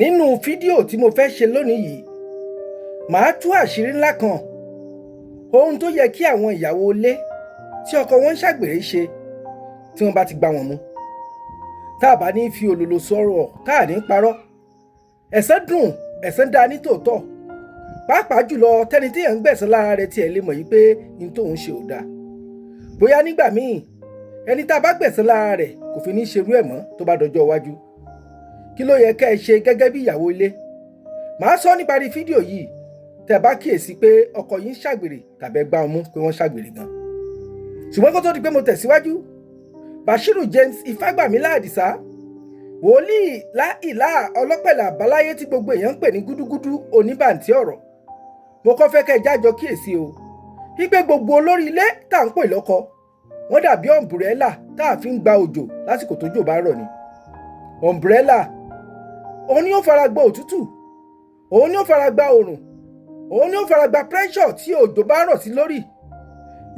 Nínú fídíò tí mo fẹ́ ṣe lónìí yìí, màá tú àṣírí ńlá kan, ohun tó yẹ kí àwọn ìyàwó ilé tí ọkọ wọn ń ṣàgbèrè ṣe tí wọ́n bá ti gbá wọn mú. Tá a bá ní fi òlòlò sọ̀rọ̀, tá a ní parọ́, ẹ̀san dùn, ẹ̀san dáa ní tòótọ́, pàápàá jùlọ tẹni tí èèyàn ń gbẹ̀san lára rẹ̀ tiẹ̀ lè mọ̀ yìí pé n tóun ṣe ò dáa. Bóyá nígbà míì ẹni tá a bá gbẹ̀san lára rẹ̀ kò fi ní ṣerú ẹ̀ mọ́ tó bá dọjọ́ iwájú. Kí ló yẹ ká ẹ ṣe gẹ́gẹ́ bí ìyàwó ilé? Màá sọ níparí fídíò yìí. Tẹ́ bá kíyèsí pé ọkọ yín ń ṣàgbèrè tàbí ẹ gbá wọn mú pé wọ́n ṣàgbèrè gan. Ṣùgbọ́n kó tó di pé mo tẹ̀síwájú, Bashiru James Ifágbàmílà Àdìsá, wòlíì láìlá ọlọ́pẹ̀lẹ̀ àbáláyé tí gbogbo èèyàn ń pè ní gúdúgúdú oníbàǹtí ọ̀rọ̀, mo kọ́ fẹ́ kẹ́ ẹ jájọ kíyèsí o wípé gbogbo olórí ilé tá à ń pè lọ́kọ wọ́n dàbí umbrella tá a fi ń gba òjò lásìkò tójò bá rọ̀ ni. Umbrella òun ni ó fara gba òtútù, òun ni ó fara gba òrùn, òun ni ó fara gba pressure tí òjò bá rọ̀ sí lórí.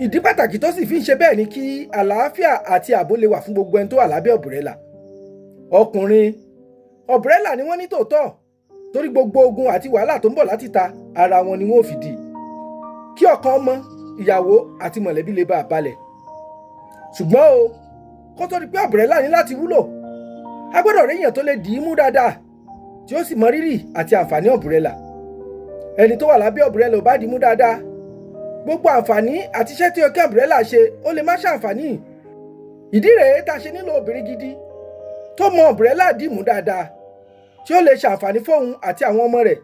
Ìdí pàtàkì tó sì fi ń ṣe bẹ́ẹ̀ ni kí àlàáfíà àti ààbò lè wà fún gbogbo ẹni tó wà lábẹ́ umbrella. Ọkùnrin, umbrella ni wọ́n ní tòótọ́, torí gbogbo ogun àti wàhálà tó ń bọ̀ láti ta ara wọn ni wọ́n ò fi dì kí ọkàn ọmọ, ìyàwó àti mọ̀lẹ́bí lè bá a balẹ̀. Ṣùgbọ́n o, kó tó di pé umbrella ní láti wúlò, a gbọ́dọ̀ rí èèyàn tó lè dì í mú dáadáa, tí ó sì mọ rírì àti àǹfààní umbrella. Ẹni tó wà lábẹ́ umbrella ò bá dì í mú dáadáa, gbogbo àǹfààní àti iṣẹ́ tí ó kí umbrella ṣe, ó lè má ṣàǹfààní. Ìdí rèé tá a ṣe nílò obìnrin gidi tó mọ umbrella dì mú dáadáa, tí ó lè ṣàǹfààní fóun àti àwọn ọmọ rẹ̀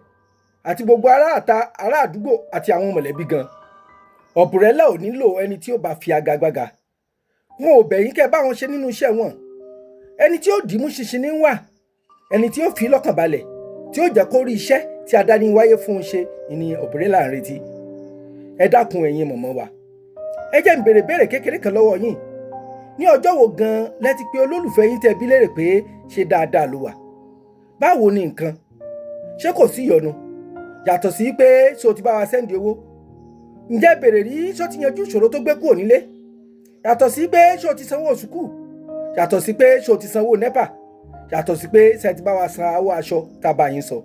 àti gbogbo ará àta, ará àdúgbò àti àwọn mọ̀lẹ́bí gan. Umbrella ò nílò ẹni tí ó bá fi agagbága. Wọn ò bẹ̀ yín kẹ́ bá wọn ṣe nínú iṣẹ́ wọn. Ẹni tí ó dì í mú ṣinṣin ní wà, ẹni tí ó fi lọ́kàn balẹ̀, tí ó jẹ́ kó rí iṣẹ́ tí adániwáyé fún un ṣe ní umbrella ń retí. Ẹ dákun, ẹ̀yin mummy wa, ẹ jẹ́ n béèrè béèrè kékeré kan lọ́wọ́ yín. Ní ọjọ́ wo gan-an lẹ ti pé olólùfẹ́ yín tẹ́ bí léèrè pé ṣé dáadáa ló wà, báwo ni nǹkan, ṣé kò sí ìyọnu, yàtọ̀ sí pé ṣé o ti bá wa send owó? Ǹjẹ́ béèrè rí ṣó ti yanjú ìṣòro tó gbé kúrò nílé, yàtọ̀ sí pé ṣé o ti sanwó sùkúù, yàtọ̀ sí pé ṣé o ti sanwó NEPA, yàtọ̀ sí pé ṣé ti bá wa san owó aṣọ tá a bá yín sọ,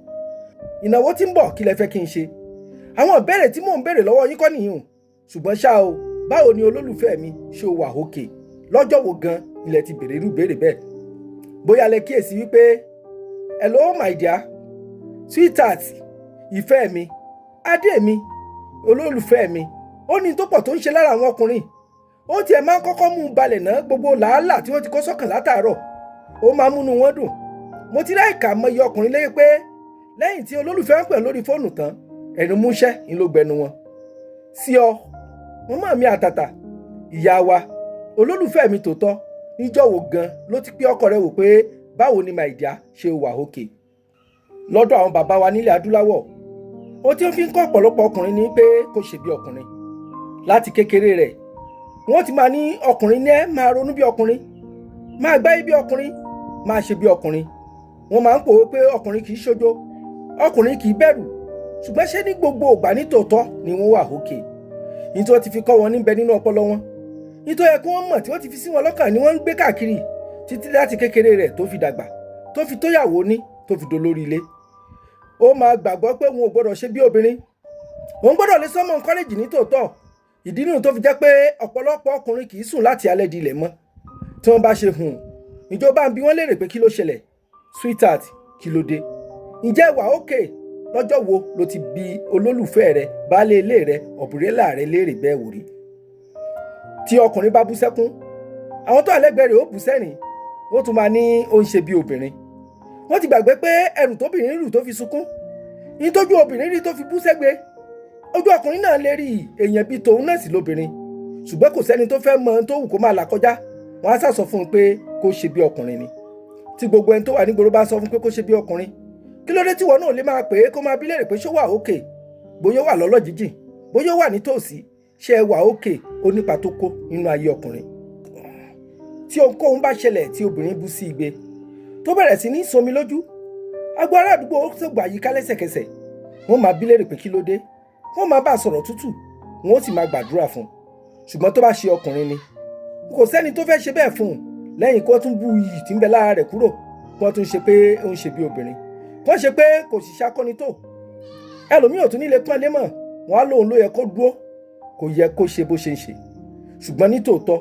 ìnáwó tí ń bọ̀, kí lẹ fẹ́ kí n ṣe? Àwọn ìbéèrè tí mò ń béèrè lọ́wọ́ yín kọ́ nìyí o. Ṣùgbọ́n ṣá o, báwo ni olólùfẹ́ mi, ṣé o wà òkè? Lọ́jọ́ wo gan ilẹ̀ ti béèrè irú ìbéèrè bẹ́ẹ̀? Bóyá lẹ kíyèsí wípé hello my dear, sweetheart, ìfẹ́ mi, adé mi, olólùfẹ́ mi, ó ní tó pọ̀ tó ń ṣe lára àwọn ọkùnrin. Ó tiẹ̀ máa ń kọ́kọ́ mú un balẹ̀ náà. Gbogbo làálàá tí wọ́n ti kó sọ́kàn látàárọ̀, ó máa múnú wọn dùn. Mo ti ráìkà mọyì ọkùnrin lẹ́yìn pé lẹ́yìn tí olólùfẹ́ ń pè lórí fóònù tán, ẹnu múṣẹ́ ń ló gbẹnu wọn sí ọ. Màmá mi àtàtà, ìyá wa, olólùfẹ́ mi tòótọ́, níjọ́ wo gan ló ti pé ọkọ rẹ wò pé báwo ni my dear, ṣe wà òkè? Lọ́dọ̀ àwọn bàbá wa nílẹ̀ adúláwọ̀, ó tí ó fi ń kọ́ ọ̀pọ̀lọpọ̀ ọkùnrin ní pé kó ṣe bí ọkùnrin. Láti kékeré rẹ̀, wọ́n ti máa ní ọkùnrin ní ẹ máa ronú bí ọkùnrin, máa gbáyé bí ọkùnrin, máa ṣe bí ọkùnrin. Wọ́n máa ń pòwe pé ọkùnrin kì í ṣojo, ọkùnrin kì í bẹ̀rù. Ṣùgbọ́n ṣé ní gbogbo ìgbà ní tòótọ́ ni wọ́n wà òkè? Ní tí wọ́n ti fi kọ́ wọn níbẹ̀ nínú ọpọlọ wọn, nítorí ẹ kí wọ́n mọ̀ tí wọ́n ti fi sí wọn lọ́kàn ni wọ́n ń gbé káàkiri títí láti kékeré rẹ̀ tó fi dàgbà, tó fi tóyàwó ní, tó fi dolórí ilé. Ó máa gbàgbọ́ pé òun ò gbọ́dọ̀ ṣe bí obìnrin, òun gbọ́dọ̀ lè sọ́mọ encourage ní tòótọ́. Ìdí nìyí tó fi jẹ́ pé ọ̀pọ̀lọpọ̀ ọkùnrin kì í sùn láti alẹ́ di ilẹ̀ mọ́. Tí wọ́n bá ṣe hùn, ìjọba ń bi wọ́n léèrè pé kí ló ṣẹlẹ̀, sweetheart, kí ló dé, ǹjẹ́ wà ókè? Lọ́jọ́ wo ló ti bi olólùfẹ́ rẹ, baálé ilé rẹ, umbrella rẹ léèrè bẹ́ẹ̀ wò rí? Tí ọkùnrin bá bú sẹ́kún, àwọn tó àlẹ́gbẹ̀ẹ́ rẹ̀ ó bú sẹ́rìn, wọ́n tún máa ní ó ń ṣe bí obìnrin. Wọ́n ti gbàgbé pé ẹrù tóbìnrin rù tó fi sunkún ní tójú obìnrin rí tó fi bú sẹ́gbẹ́, ojú ọkùnrin náà lè rí. Èèyàn bíi tòun náà sì lóbìnrin. Ṣùgbọ́n kò sẹ́ni tó fẹ́ mọ ohun tó wù kó máa là kọjá. Wọ́n á sàsọ fún un pé kó ṣe bí ọkùnrin ni. Tí gbogbo ẹni tó wà nígboro bá sọ fún pé kó ṣe bí ọkùnrin, kí ló dé tí wọn náà lè máa pè é, kó máa bí léèrè pé ṣó wà òkè, bóyá ó wà lọ́lọ́ jíjìn, bóyá ó wà nítòsí, ṣé ẹ wà òkè? Ó nípa tó kó nínú ayé ọkùnrin. Tí ohunkóhun bá ṣẹlẹ̀, tí obìnrin bú sí igbe, tó bẹ̀rẹ̀ sí ní somi lójú, agbo ará àdúgbò ó sọ̀gbà yíká lẹ́sẹ̀kẹsẹ̀. Wọ́n máa bí léèrè pé kí ló dé, wọ́n máa bá a sọ̀rọ̀ tútù, wọ́n ó sì máa gbàdúrà fún un. Ṣùgbọ́n tó bá ṣe ọkùnrin ni, kò sẹ́ni tó fẹ́ ṣe bẹ́ẹ̀ fún un lẹ́yìn kó tún bú iyì tí ń bẹ lára rẹ̀ kúrò, kó tún ṣe pé ó ń ṣe bí obìnrin. Kàn ṣe pé kò sì ṣakọni tó. Ẹlòmíì ò tún nílé pọ́n lé mọ̀, wọ́n á lóun ló yẹ kó dúró, kò yẹ kó ṣe bó ṣe ń ṣe. Ṣùgbọ́n ní tòótọ́,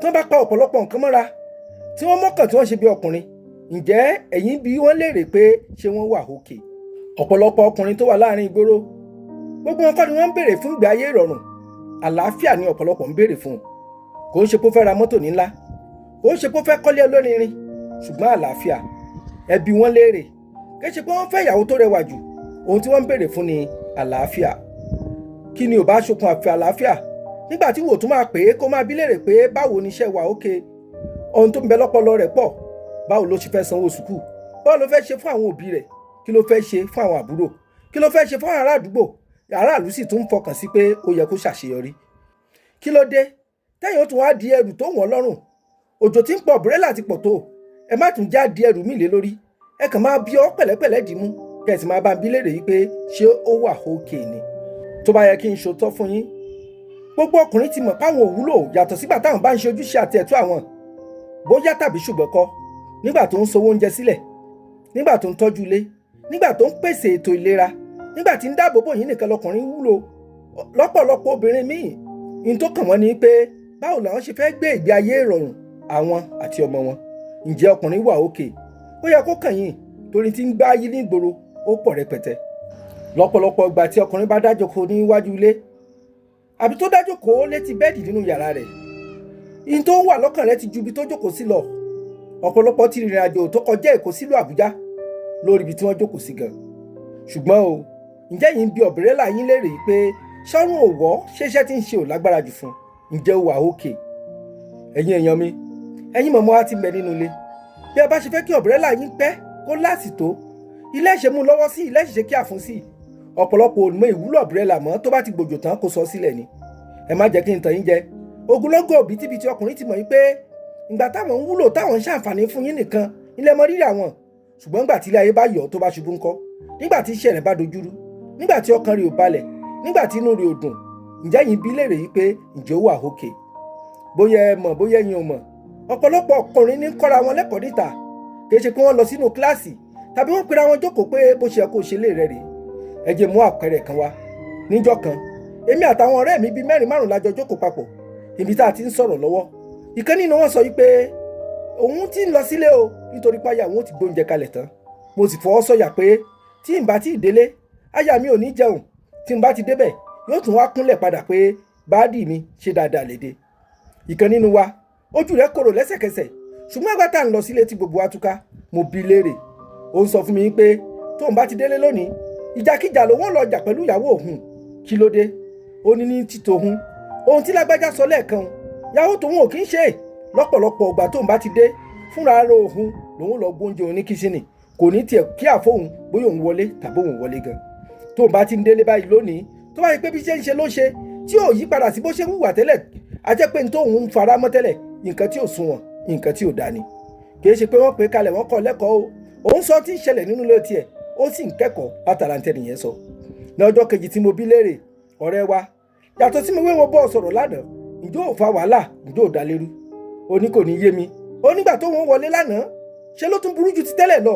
tí wọ́n bá pa ọ̀pọ̀lọpọ̀ nǹkan mọ́ra, tí wọ́n mọ́kàn tí wọ́n ṣe bí ọkùnrin, ǹjẹ́ ẹ̀yin bí wọ́n léèrè pé ṣé wọ́n wà òkè? Ọ̀pọ̀lọpọ̀ ọkùnrin tó wà láàrin ìgboro, gbogbo wọn kọ́ ni wọ́n ń béèrè fún ìgbé ayé ìrọ̀rùn. Àlàáfíà ni ọ̀pọ̀lọpọ̀ ń béèrè fún. Kò ń ṣe pé ó fẹ́ ra mọ́tò ńlá, kò ń ṣe pé ó fẹ́ kọ́lé olórinrin, ṣùgbọ́n àlàáfíà. Ẹ bi wọ́n léèrè, kì í ṣe pé wọ́n fẹ́ ìyàwó tó rẹwà jù. Ohun tí wọ́n ń béèrè fún ni àlàáfíà. Kí ni ò bá ṣokùn àfi àlàáfíà? Nígbà tí wò tún máa pè é, kó máa bí léèrè pé báwo ni iṣẹ́ wà ókè, ohun tó ń bẹ lọ́pọlọ rẹ̀ pọ̀. Báwo ló ṣe fẹ́ sanwó sùkúù? Báwo ló fẹ́ ṣe fún àwọn òbí rẹ̀? Kí ló fẹ́ ṣe fún àwọn àbúrò? Kí ló fẹ́ ṣe fún ará àdúgbò? Aráàlú sì tún ń fọkàn sí pé ó yẹ kó ṣàṣeyọrí. Kí ló dé tẹ́yìn ó tún wá di ẹrù tó wọ́n lọ́rùn? Òjò tí ń pọ̀, búrẹ́là ti pọ̀ tó, ẹ má tún já di ẹrù míì lé lórí. Ẹ kàn máa bí ọ pẹ̀lẹ́pẹ̀lẹ́ dì mú, kẹ̀sì máa bá ń bí léèrè yìí pé ṣé ó wà ókè ni. Tó bá yẹ kí n ṣòótọ́ fún yín, gbogbo ọkùnrin ti mọ̀ páwọn ò wúlò yàtọ̀ sígbà táwọn bá ń ṣe ojúṣe àti ẹ̀tọ́ àwọn, bóyá tàbí ṣùgbọ́n kọ́. Nígbà tó ń sanwó oúnjẹ sílẹ̀, nígbà tó ń tọ́jú ilé, nígbà tó ń pèsè ètò ìlera, nígbà tí ń dáàbò bò yín nìkan lọkùnrin wúlò. Lọ́pọ̀lọpọ̀ obìnrin míì, ní tó kàn wọ́n ni pé báwo làwọn ṣe fẹ́ gbé ìgbé ayé ìrọ̀rùn, àwọn àti ọmọ wọn. Ǹjẹ́ ọkùnrin wà òkè? Ó yẹ kó kàn yín, torí tí ń gbá yí ní ìgboro ó pọ̀ rẹpẹtẹ. Lọ́pọ̀lọpọ̀ ìgbà tí ọkùnrin bá dájókòó níwájú ilé, àbí tó dájókòó létí bẹ́ẹ̀dì nínú yàrá rẹ̀, ihun tó wà lọ́kàn rẹ̀ ti ju ibi tó jókòó sí lọ. Ọ̀pọ̀lọpọ̀ ti rìnrìn àjò tó kọjá Èkó sílùú Àbújá lórí ibi tí wọ́n jókòó sí gan. Ṣùgbọ́n o, ǹjẹ́ yìí ń bi ọ̀bẹ̀rẹ̀là yín léèrè yìí pé ṣọ́run ò wọ́, ṣéṣẹ́ tí ń ṣe ò lágbára jù fún un? Ǹjẹ́ ó wà òkè? Ẹ̀yin èèyàn mi, ẹ̀yin mọ̀mọ́ á ti ń bẹ nínú ilé, bí ẹ bá ṣe fẹ́ kí ọ̀bẹ̀rẹ̀là yín pẹ́ kó láàsì tó, ilé ìṣe mú lọ́wọ́ sí, ilé ìṣe kí àfún sí. Ọ̀pọ̀lọpọ̀ ò mọ ìwúlò ọ̀bẹ̀rẹ̀là mọ́, tó bá ti gbòjò tán kó sọ sílẹ̀ ni. Ẹ má jẹ́ kí n tàn yín jẹ, ogunlọ́gọ̀ òbítíbitì ọkùnrin ti mọ̀ yín pé ìgbà táwọn ń wúlò, táwọn ń ṣàǹfààní fún yín nìkan ilé mọ rírì àwọn. Ṣùgbọ́n nígbà tí ilé ayé bá yọ̀, tó bá ṣubú ńkọ́? Nígbà tí iṣẹ́ rẹ̀ bá dojúrú, nígbà tí ọkàn rẹ̀ ò balẹ̀, nígbà tí inú rẹ̀ ò dùn, ǹjẹ́ yín bí léèrè yìí pé ǹjẹ́ ó wà òkè? Bóyá ẹ mọ̀, bóyá ẹ̀yin ò mọ̀, ọ̀pọ̀lọpọ̀ ọkùnrin ní kọ́ra wọn lẹ́kọ̀ọ́ níta. Kì í ṣe pé wọ́n lọ sínú kíláàsì tàbí wọ́n pera wọn jókòó pé bó ṣe yẹ kó ṣe lé rẹ̀ rèé. Ẹ jẹ́ mú àpẹẹrẹ kan wá. Níjọ́ kan, èmi àtàwọn ọ̀rẹ́ mi bíi mẹ́rin márùn la jọ jókòó papọ̀. Ibi tá a ti ń sọ̀rọ̀ lọ́wọ́, ìkan nínú wọn sọ wípé òun ti ń lọ sílé o, nítorí páyà òun ti gbóúnjẹ kalẹ̀ tán. Mo sì fọwọ́ sọ̀yà pé tí n bá ti délé, aya mi ò ní jẹun. Tí n bá ti débẹ̀, yóò tún wá kúnlẹ̀ padà pé báàdì mi ṣe dáadáa léde. Ìkan nínú wa, ojú rẹ̀ korò lẹ́sẹ̀kẹsẹ̀. Ṣùgbọ́n àgbà tá à ń lọ sílé tí gbogbo wa túká, mo bi léèrè. Ó ń sọ fún mi pé tóun bá ti délé lónìí, ìjàkíjà lòun ò lọ jà pẹ̀lú ìyàwó òun. Kí ló dé? Ó ní ní títòhun, ohun tí lágbájá sọ lẹ́ẹ̀kan, ìyàwó tòun ò kí ń ṣe. Lọ́pọ̀lọpọ̀ ọgbà tóun bá ti dé, fúnra ara òun lòun lọ gbóúnjẹ òun ní kíṣìnì, kò ní tiẹ̀ kí àfóun bóyá òun wọlé tàbí òun wọlé gan. Tóun bá ti ń délé báyìí lónìí, tó bá yẹ pé bí ṣe ń ṣe ló ṣe, tí ò yí padà sí bó ṣe ń hùwà tẹ́lẹ̀, a jẹ́ pé n tóun ń fara mọ́ tẹ́lẹ̀, nǹkan tí ò sunwọ̀n, nǹkan tí ò dání. Kì í ṣe pé wọ́n pè é kalẹ̀, wọ́n kọ́ lẹ́kọ̀ọ́ o. Òun sọ tí ń ṣẹlẹ̀ nínú ilé tiẹ̀, ó sì ń kẹ́kọ̀ọ́ látara ń tẹ́nìyẹn sọ. Ní ọjọ́ kejì tí mo bí léèrè, ọ̀rẹ́ wa, yàtọ̀ sí mo wé wọn bọ́ sọ̀rọ̀ lánàá, ǹjọ́ ò fa wàhálà, ǹjọ́ ò dalérú? Ó ní kò ní yé mi. Ó nígbà tó wọn wọlé lánàá, ṣe ló tún burú ju ti tẹ́lẹ̀ lọ.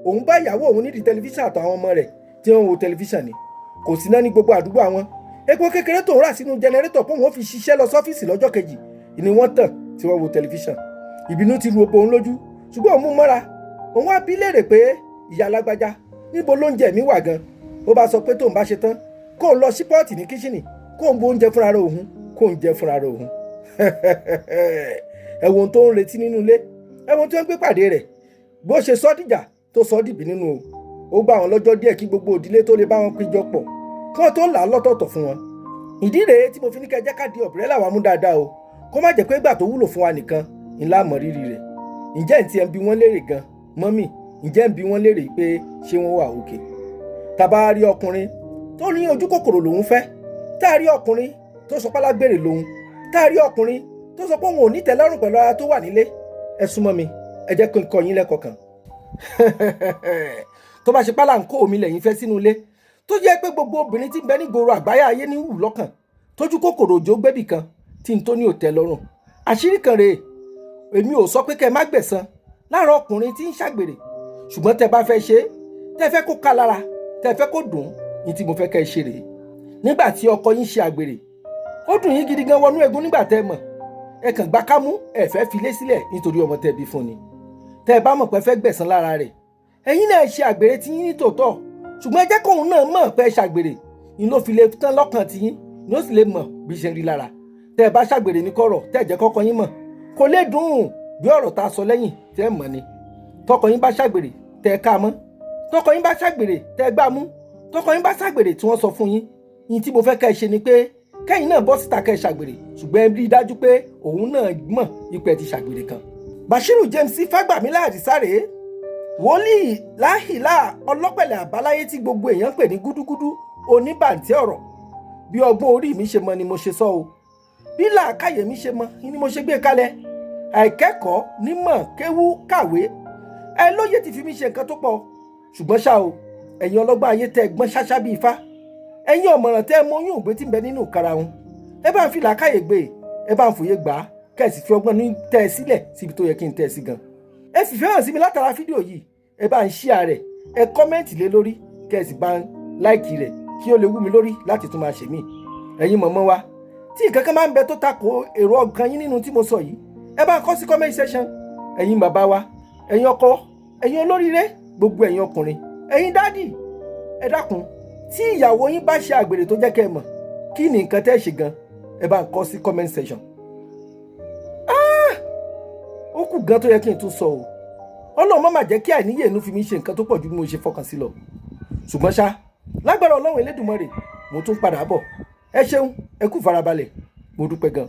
Òun bá ìyàwó òun nídìí tẹlifíṣàn àtàwọn ọmọ rẹ̀ tí wọ́n ń wo tẹlifíṣàn ni. Kò sí náà ní gbogbo àdúgbò àwọn. Epo kékeré tó ń rà sínú jẹnẹrétọ̀ pé òun fi ṣiṣẹ́ lọ sọ́fíìsì lọ́jọ́ kejì ni wọ́n tàn tí wọ́n wo tẹlifíṣàn. Ìbínú ti ru obo òun lójú, ṣùgbọ́n òun mú mọ́ra. Òun wá bí léèrè pé ìyá alágbájá, níbo lóúnjẹ mi wà gan? Ó bá sọ pé tóun bá ṣe tán, kóun lọ sí pọ́ọ̀tì ní kíṣìnì, kóun bu oúnjẹ fúnra rẹ̀ òun, kóun jẹ fúnra rẹ̀ òun. Ẹ̀wọ̀n tó ń retí nínú ilé, ẹ̀wọ̀n tó ń gbé pàdé rẹ̀, bó ṣe sọ́ dìjà tó sọ́ dìbì nínú o. Ó gbà wọ́n lọ́jọ́ díẹ̀ kí gbogbo òdílé tó lè bá wọn péjọ pọ̀, kí wọ́n tó là á lọ́tọ̀ọ̀tọ̀ fún wọn. Ìdí rèé tí mo fi ní kẹ́ jẹ́ ká di ọ̀bẹ̀rẹ̀ wa mú dáadáa o, kó má jẹ́ pé ìgbà tó wúlò fún wa nìkan ńlá mọ̀ rírì rẹ̀. Ǹjẹ́ ǹ tí ẹ̀ ń bi wọ́n léèrè gan, mọ́mì? Ǹjẹ́ ń bi wọ́n léèrè pé ṣé wọ́n wà òkè? Tàbá rí ọkùnrin tó ní ojú kòkòrò lòun fẹ́, tá a rí ọkùnrin tó sọ pálágbèrè lòun, tá a rí ọkùnrin tó sọ pé òun ò ní tẹ́lọ́rùn pẹ̀lú ara tó wà nílé, ẹ súnmọ́ mi, ẹ jẹ́ kí n kọ́ yín lẹ́kọ̀ọ́ kan. Tó bá ṣe pálá ń kó omi lẹ́yìn fẹ́ sínú ilé, tó jẹ́ pé gbogbo obìnrin tí ń bẹ nígboro àgbáyé ayé ní wù lọ́kàn, tójú kòkòrò òjò gbébì kan tí n tó ní òtẹ́ lọ́rùn, àṣírí kan rèé. Èmi ò sọ pé kẹ́ ẹ má gbẹ̀san láàárọ̀ ọkùnrin tí ń ṣàgbèrè, ṣùgbọ́n tẹ́ bá fẹ́ ṣe é, Tẹ́ fẹ́ kó ká lára, tẹ́ fẹ́ kó dùn ní tí mo fẹ́ kẹ́ ẹ ṣe rèé. Nígbà tí ọkọ yín ṣe àgbèrè, ó dùn yín gidi gan wọnú egun. Nígbà tẹ́ mọ̀, ẹ kàn gbá kámú, ẹ fẹ́ filé sílẹ̀ nítorí ọmọ tẹ́ bí fún ni. Tẹ́ ẹ bá mọ̀ pé fẹ́ gbẹ̀san lára rẹ̀, ẹ̀yin náà ṣe àgbèrè tí yín ní tòótọ́, ṣùgbọ́n ẹ jẹ́ kóun náà mọ̀ pé ẹ ṣàgbèrè ni, ló fi lè tán lọ́kàn tiyín ni, ó sì lè mọ̀ bí ṣe ń rí lára. Tẹ́ ẹ bá ṣàgbèrè ní kọ̀rọ̀, tẹ́ ẹ jẹ́ kọ́kọ́ yín mọ̀, kò lè dùn bí ọ̀rọ̀ tá a sọ lẹ́yìn tẹ́ ẹ mọ̀ ni. Tọkọ yín bá ṣàgbèrè, tẹ́ ẹ ká mọ́. Tọkọ yín bá ṣàgbèrè, tẹ́ ẹ gbá mú. Tọkọ yín bá ṣàgbèrè tí wọ́n sọ fún yín yín, tí mo fẹ́ kẹ́ ẹ ṣe ni pé kẹ́yìn náà bọ́ síta, kẹ́ ẹ ṣàgbèrè, ṣùgbọ́n ẹ rí i dájú pé òun náà mọ̀ ipò ẹ ti ṣàgbèrè kan. Bashiru James Fagbamila Àdìsá rèé, wòlíì láhìlá ọlọ́pẹ̀lẹ̀ àbáláyé tí gbogbo èèyàn pè ní gúdúgúdú oníbàǹtẹ́ ọ̀rọ̀. Bí ọgbọ́n orí mi ṣe mọ ni mo ṣe sọ o, bí làákàyè mi ṣe mọ ni mo ṣe gbé kalẹ̀. Àìkẹ́kọ̀ọ́ nímọ̀ kéwú kàwé ẹ lóye ti fi mí ṣe nǹkan tó pọ̀, ṣùgbọ́n ṣá o, ẹ̀yin ọlọ́gbọ́n ayé tẹ́ ẹ gbọ́n ṣáṣá bíi ifá, ẹ̀yin ọ̀mọ̀ràn tẹ́ ẹ mọ oyún ògbé tí ń bẹ nínú karahun, ẹ bá ń fi làákàyè gbé, ẹ bá ń fòye gbà á, kẹ́ ẹ sì fi ọgbọ́n ní tẹ́ ẹ sílẹ̀ síbi tó yẹ kí n tẹ́ ẹ sí gan. Ẹ sì fẹ́ràn sí mi látara fídíò yìí, ẹ bá ń share rẹ̀, ẹ comment lé lórí, kẹ́ ẹ sì bá ń like rẹ̀ kí ó lè wú mi lórí láti tún máa ṣe mí. Ẹ̀yin mọ̀mọ́ wa, tí nǹkan kan máa ń bẹ tó tako èrò ọkàn yín nínú tí mo sọ yìí, ẹ bá ń kọ sí comment section. Ẹ̀yin bàbá wa, ẹ̀yin ọkọ, ẹ̀yin olóríire, gbogbo ẹ̀yin ọkùnrin, ẹ̀yin daddy, ẹ dákun, tí ìyàwó yín bá ṣe àgbèrè tó jẹ́ kẹ́ ẹ mọ̀, kí ni nǹkan tẹ́ ẹ ṣe gan? Ẹ bá ń kọ sí comment section. Ah! Ó kù gan tó yẹ kí n tún sọ o. Ọlọ́run má má jẹ́ kí àìníyè inú fi mí ṣe nǹkan tó pọ̀ ju bí mo ṣe fọkàn sí lọ. Ṣùgbọ́n ṣá, lágbára Ọlọ́run Elédùmarè, mo tún padà bọ̀. Ẹ ṣeun, ẹ kú farabalẹ̀, mo dúpẹ́ gan.